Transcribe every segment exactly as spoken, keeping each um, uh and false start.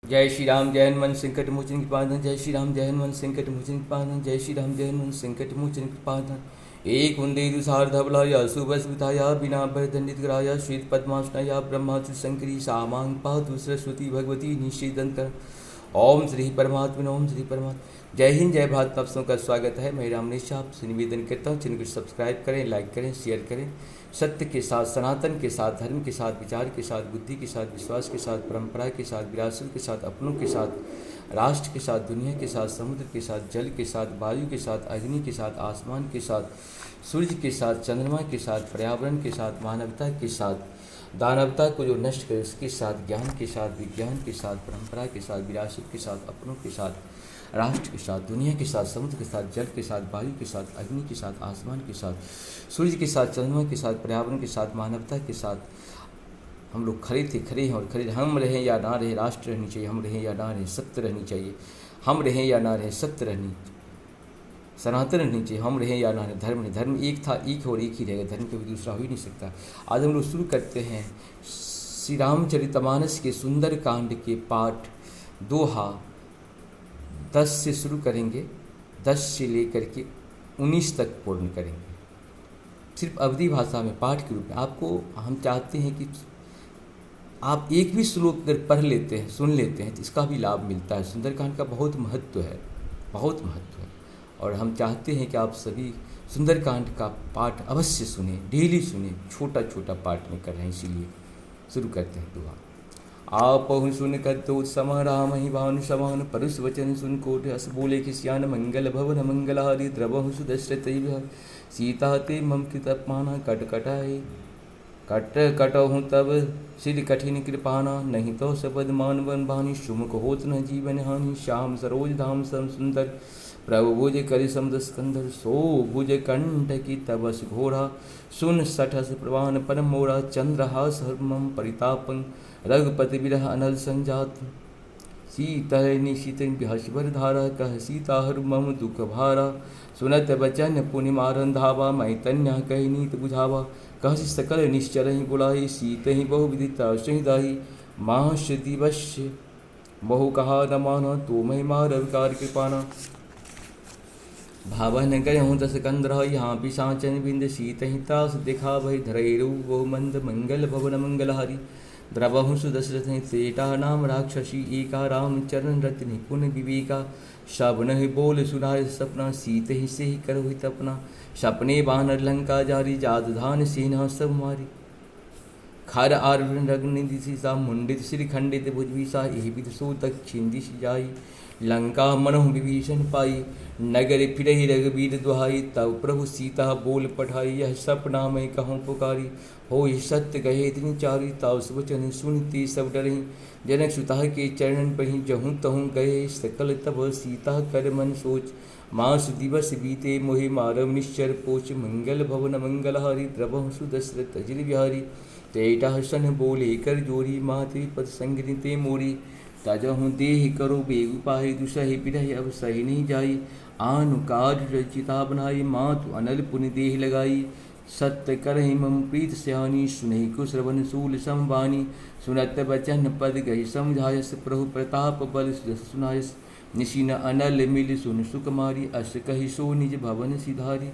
जय श्री राम जय हनुमंत संकट मोचन कृपानाथ। जय श्री राम जय हनुमंत संकट मोचन कृपानाथ। जय श्री राम जय हनुमंत संकट मोचन कृपानाथ। एक उंदे दुसार धबला या सुबस बिताया बिना भय दंडित कराया श्वेत पद्मासना या ब्रह्मा शिव शंकरी सामांग पातु सरस्वती भगवती निश्चित दंत। ओम श्री परमात्मा ओम श्री परमात्मा। जय हिंद जय भारत, आप सबका स्वागत है। मैं रामनीश झा आपसे निवेदन करता हूँ, चैनल को सब्सक्राइब करें, लाइक करें, शेयर करें। सत्य के साथ, सनातन के साथ, धर्म के साथ, विचार के साथ, बुद्धि के साथ, विश्वास के साथ, परंपरा के साथ, विरासत के साथ, अपनों के साथ, राष्ट्र के साथ, दुनिया के साथ, समुद्र के साथ, जल के साथ, वायु के साथ, अग्नि के साथ, आसमान के साथ, सूर्य के साथ, चंद्रमा के साथ, पर्यावरण के साथ, मानवता के साथ, दानवता को जो नष्ट करे उसके साथ, ज्ञान के साथ, विज्ञान के साथ, परंपरा के साथ, विरासत के साथ, अपनों के साथ, राष्ट्र के साथ, दुनिया के साथ, समुद्र के साथ, जल के साथ, वायु के साथ, अग्नि के साथ, आसमान के साथ, सूर्य के साथ, चंद्रमा के साथ, पर्यावरण के साथ, मानवता के साथ हम लोग खड़े थे, खड़े हैं और खड़े, हम रहें या ना रहें, राष्ट्र रहनी चाहिए, हम रहें या ना रहें, सत्य रहनी चाहिए, हम रहें या ना रहें, सत्य रहनी, सनातन रहनी चाहिए, हम रहें या ना रहें, धर्म नहीं, धर्म एक था, एक है और एक ही रहेगा, धर्म कभी दूसरा हो ही नहीं सकता। आज हम लोग शुरू करते हैं श्री रामचरितमानस के सुंदरकांड के पाठ दोहा दस से शुरू करेंगे, दस से लेकर के उन्नीस तक पूर्ण करेंगे, सिर्फ अवधी भाषा में पाठ के रूप में। आपको हम चाहते हैं कि आप एक भी श्लोक अगर पढ़ लेते हैं, सुन लेते हैं, तो इसका भी लाभ मिलता है। सुंदरकांड का बहुत महत्व है, बहुत महत्व है। और हम चाहते हैं कि आप सभी सुंदरकांड का पाठ अवश्य सुने, डेली सुने, छोटा छोटा पाठ में कर रहे हैं, इसीलिए शुरू करते हैं दोहा। आपहु सुन कद्दोत सम रामहि भानु समान, परुष वचन सुन कोट अस बोले कि सियान। मंगल भवन मंगल हारी, द्रवहु सुदशरथ विहार। सीता ते मम कृत अपमाना, कट कटाए कट कटहु तब सिर कठिन कृपाना। नहीं तो सबद मानवन बानी, सुमुख होत न जीवन हानि। श्याम सरोज धाम सम सुंदर, प्रभु भुज करि समुद्र सिकंदर। सो भुज कंठ की तब अस घोरा, सुन सठस प्रवान पर मोरा। चंद्रहास हर मम परितापं, रघुपति विरह अनल संजात। सीतल निशित बिहस बर धारा, कह सीता हर मम दुख भारा। सुनत बचन पुनि मारन धावा, मैं तन्या कहि नीत बुझावा। कहसि सकल निश्चर ही बुलाई, सीत ही बहु विधि तासहि दाई। मास दिवस बहु कहा न माना, तो महिमा रविकार कृपाना। भवन गयहु दस कंद रहा, यहाँ पिशाचन बिंद। सीत ही तास दिखावहि, धरई रूप बहु मंद। मंगल भवन मंगल हारी, द्रवहु सुदशरथ ही। सेटा नाम राक्षसी एका, राम चरण रति निपुन विवेका। श्रवण ही बोल सुनाय सपना, सीत ही से ही करहु तपना। सपने बानर लंका जारी, जात धान सेना सब मारी। खर आरुण रग निधि सीसा, मुंडित श्री खंडित भुज बीसा। एहि विधि सो दक्षिण दिश जाई, लंका मनहु विभीषण पाई। नगर फिरहि रघुबीर दुहाई, तब प्रभु सीता बोल पठाई। यह सपना मैं कहूँ पुकारी, होई सत्य कहे तिन चारी। ताउस वचन सुनि ते सब डरहि, जनक सुता के चरणन पही। जहूँ तहूँ गए सकल तब सीता कर मन सोच। मास दिवस बीते मोहि मारव निश्चर पोच। मंगल भवन मंगल हारी, द्रवहु सुदशरथ अजिर बिहारी। तेटा सन बोले कर जोरी, मात विपद संग निते मोरी। तजहु देह करो बेग पाई, दुसहि बिरह अब सहि नहीं जाई। आनु काज रचिता बनाई, मातु अनल पुनि देह लगाई। सत्य करहि मम प्रीत स्यानी, सुनहि कुश्रवण सूल सम बानी। सुनत वचन पद गहि समुझायस, प्रभु प्रताप बल जस सुनायस। निशिन अनल मिल सुन सुकुमारी, अस कहि सो निज भवन सिधारी।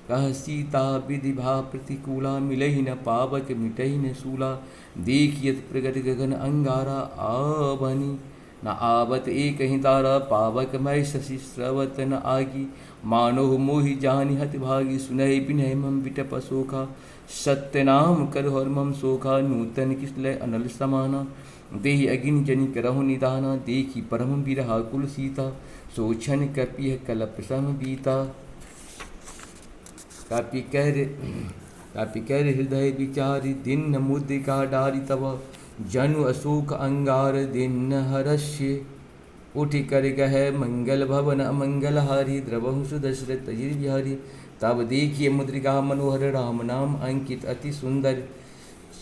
कह सीता विधि भा प्रतिकूला, मिलहि न पावक मिटहि न सूला। देखियत प्रगट गगन अंगारा, आवनि न आवत एकहि तारा। पावक मय शशि स्रवत न आगी, मानोहु मोहि जानि हत भागी। सुनहि बिनहि मम बिटप सोखा, सत्य नाम करहु हर मम सोखा। नूतन किस लय अनल समाना, देहि अगिनि जनि करहु निदाना। देखि परम बिरह आकुल सीता, सो छन कपिह कलप सम बीता। कपि कर, कपि कर हृदय बिचारि, दीन मुद्रिका डारि तब। जनु अशोक अंगार दीन हरष्य। उठि कर गह मंगल भवन अमंगल हारी, द्रवहु सुदशरथ अजिर बिहारी। तब देखिय मुद्रिका मनोहर, राम नाम अंकित अति सुंदर।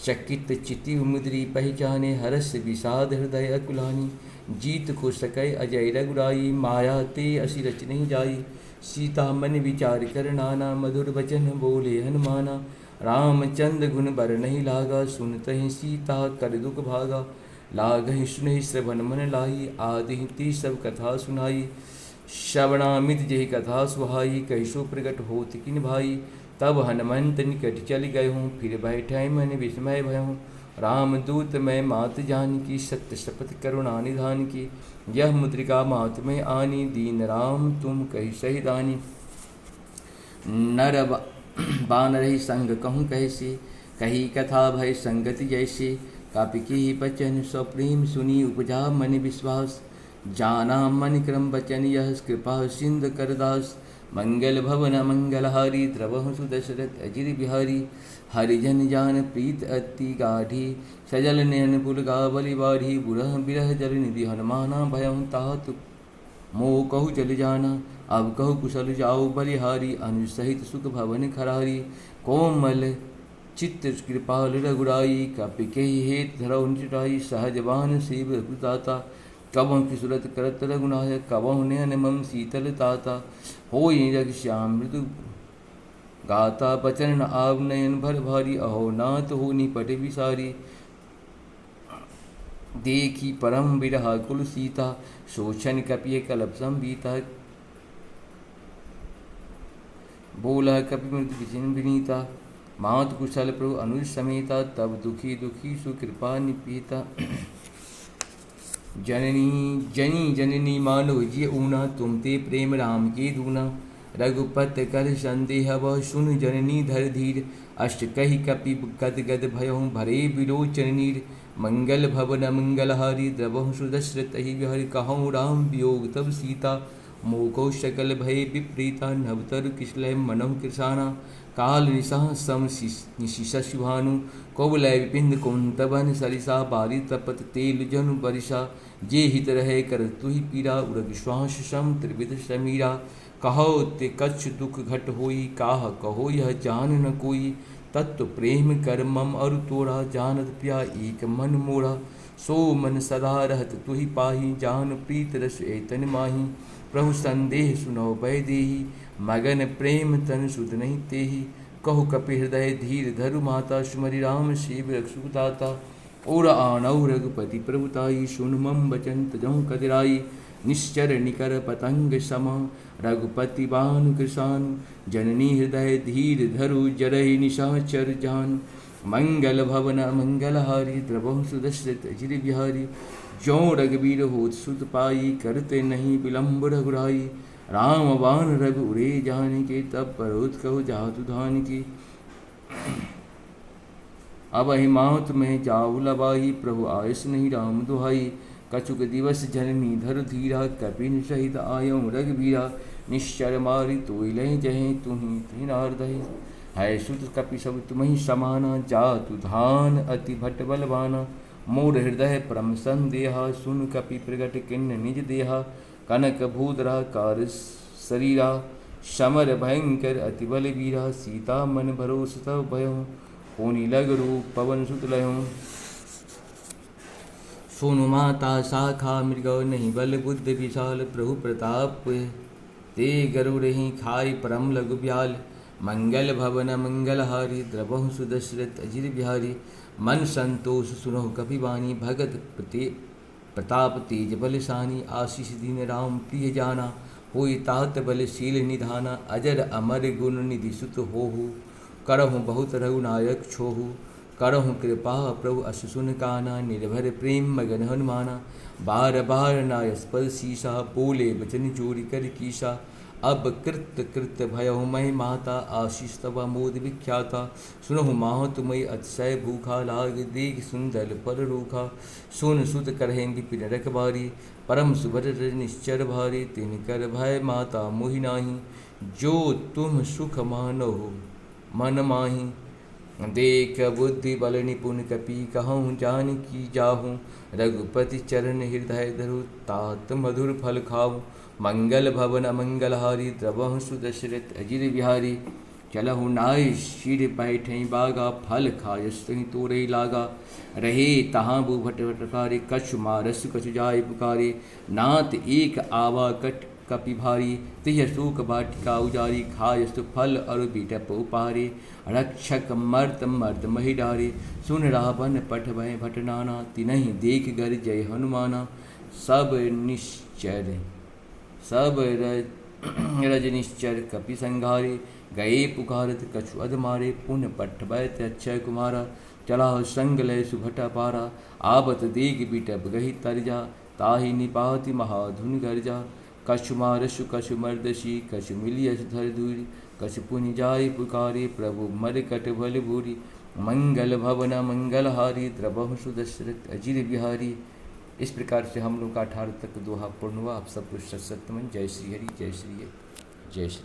चकित चिति मुद्रि पहिचाने, हरष विषाद हृदय अकुलानी। जीत को सकै अजय रघुराई, माया ते असी रचि नहीं जाई। सीता मन विचार कर नाना, मधुर वचन बोले हनुमाना। रामचंद्र गुण बरनहि लागा, सुनतहि सीता कर दुख भागा। लागहि सुनहि श्रवण मन लाही, आदि ही ती सब कथा सुनाई। श्रवणामित जेहि कथा सुहाई, कहि सो प्रगट होत किन भाई। तब हनुमंत निकट चलि गयहु, फिर बैठे मन विस्मय भयहु। रामदूत मैं मात जानकी, सत्य शपथ करुणा निधान की। यह मुद्रिका मात में आनी, दीन राम तुम कहि सही दानी। नर बा-, बानरहि संग कहूँ कहसी, कही कथा भय संगति जैसी। कपि केहि बचन सो प्रेम सुनी, उपजा मन विश्वास। जाना मन क्रम बचन यह, कृपा सिंध कर दास। मंगल भवन मंगलहारी, द्रवहु सु दशरथ अजिर बिहारी। हरिजन जान प्रीत अति गाढ़ी, सजल नयन पुलगा बलि बाढ़ी। बुरह बिरह जल निधि हनुमाना, भयहु तात मोह कहु जल जाना। अब कहु कुशल जाउ बलिहारी, अनुज सहित सुख भवन खरारी। कोमल चित्त कृपाल रघुराई, कपि केहि हेत धरउ निज डाई। सहज बान सेव रघुदाता, कबहुँ किसुरत करत रघुनायक। कबहुँ नयन मम शीतल ताता, होई रघ श्याम मृदु गाता। बचन न आव नयन भर भारी, अहो नाथ हो निपट विसारी। देखी परम बिरहा कुल सीता, सोचन कपिय कलप संबीता। बोलह कपि मृदु विचिन विनीता, मात कुशल प्रभु अनुज समेता। तब दुखी दुखी सु कृपा निपीता। जननी जनी जननी मानो जिय ऊना, तुम ते प्रेम राम के दूना। रघुपत कर संदेह वह सुन जननी धर धीर। अष्ट कहि कपि गद गद भयहु भरे विलोचन नीर। मंगल भवन मंगलहारी, द्रवहु सु दशरथ अजिर बिहारी। कहहु राम वियोग तब सीता, मोकहु सकल भय विपरीता। नव तरु किसलय मनहु कृसाना, काल निसह सम सिस-, निसि शशि भानु। कोवलय विपिन कुंत बन सरिसा, बारी तपत तेल जनु बरिसा। जे हित रहे करत तुहि पीरा, उरग श्वास सम त्रिविध समीरा। कहो ते कछु दुख घट होई, काह कहो यह जान न कोई। तत्व प्रेम कर मम अरु तोरा, जानत प्रिया एक मन मोरा। सो मन सदा रहत तुहि पाही, जान प्रीत रस एतन माही। प्रभु संदेह सुनौ वैदेही, मगन प्रेम तन सुध नहीं तेही। कहु कपि हृदय धीर धरु माता, सुमरि राम सेव रघु सुख दाता। उर आनौ रघुपति प्रभु ताई, सुन मम वचन तजहु कतिराई। निश्चर निकर पतंग समा, रघुपति बानु कृशानु। जननी हृदय धीर धरु, जरहि निशाचर जानु। मंगल भवन अमंगल हारी, द्रवहु सु दशरथ अजिर बिहारी। जो रघुबीर होत सुत पाई, करते नहीं विलंब रघुराई। राम बान रघु उरे जानिके, तब परोत कहु जातु धानिके। अबहि मात महि जाहु लबाही, प्रभु आयस नहीं राम दुहाई। कछुक दिवस जननी धरु धीरा, कपिन सहित आयउ रघुबीरा। निश्चर मारि तोइ लइ जहें तुहि तिहि नारदहि। है सुत कपि सब तुमहि समाना, जातु धान अति भट बलवाना। मोर हृदय परम संदेहा, सुन कपि प्रगट किन्न निज देहा। कनक भूधरा कार सरीरा, समर भयंकर अति बलबीरा। सीता मन भरोस तव भयहु, कोनि लग रूप पवन सुत लयहु। सुनु माता शाखा मृग नहीं बल बुद्ध विशाल, प्रभु प्रताप ते गरुड़हि खाइ परम लघु ब्याल। मंगल भवन मंगल हारी, द्रवहु सु दशरथ अजिर बिहारी। मन संतोष सुनहु कपि बानी, भगत प्रति प्रताप तेज बल सानी। आशीष दीन राम प्रिय जाना, होई तात बल शील निधाना। अजर अमर गुण निधि सुत होहु, करहु बहुत रघुनायक छोहु। करहु कृपा प्रभु अस सुन काना, निर्भर प्रेम मगन हनुमाना। बार बार नाय स्पर्श शीसा, बोले वचन जोरि कर कीसा। अब कृत कृत भयहु महि माता, आशीष तव मोद विख्याता। सुनहु माहु तुमहि अतिशय भूखा, लाग देख सुंदर फल रूखा। सोन सुत करहिं विपिन रखबारी, परम सुभर रज निश्चर भारी। तिनकर भय माता मोहि नाही, जो तुम सुख मानहु मन माही। देख बुद्धि बल निपुन कपि कहउँ जानकी जाहु, रघुपति चरण हृदय धरु तात मधुर फल खाहु। मंगल भवन अमंगल हारी, द्रवहु सु दशरथ अजिर बिहारी। चलहु नाय शीर पै ठई बागा, फल खायस तहीं तोरइ लागा। रहे तहाँ भूभट भटकारे, कछु मारस कछु जाइ पुकारे। नाथ एक आवा कट कपि भारी। तिहि अशोक वाटिका उजारी, खाय सुफल अरु बिटप उपारे। रक्षक मर्द मर्द महि डारे, सुन रावन पठ भय भट नाना। तिनहि देखि गरजै हनुमाना, सब निश्चर सब रज-, रज निश्चर कपि संघारे। गए पुकारत कछु अध मारे, पुन पठ भय ते अक्षय कुमारा। चलाह संग लय सुभट अपारा, आवत देखि बिटप गहि तरिजा। ताहि निपाति महाधुनि गरजा, कछु मारसु कछु मरदसि, कछु मिलियसु धरि धूरि। कछु पुनि जाइ पुकारि, प्रभु मरकट भल भूरि। मंगल भवन मंगल हारी, द्रवहु सुदशरथ अजिर बिहारी। इस प्रकार से हम लोग का अठारह तक दोहा पूर्ण हुआ। आप सबको सत सत नमन। जय श्री हरि, जय श्री हरि, जय श्री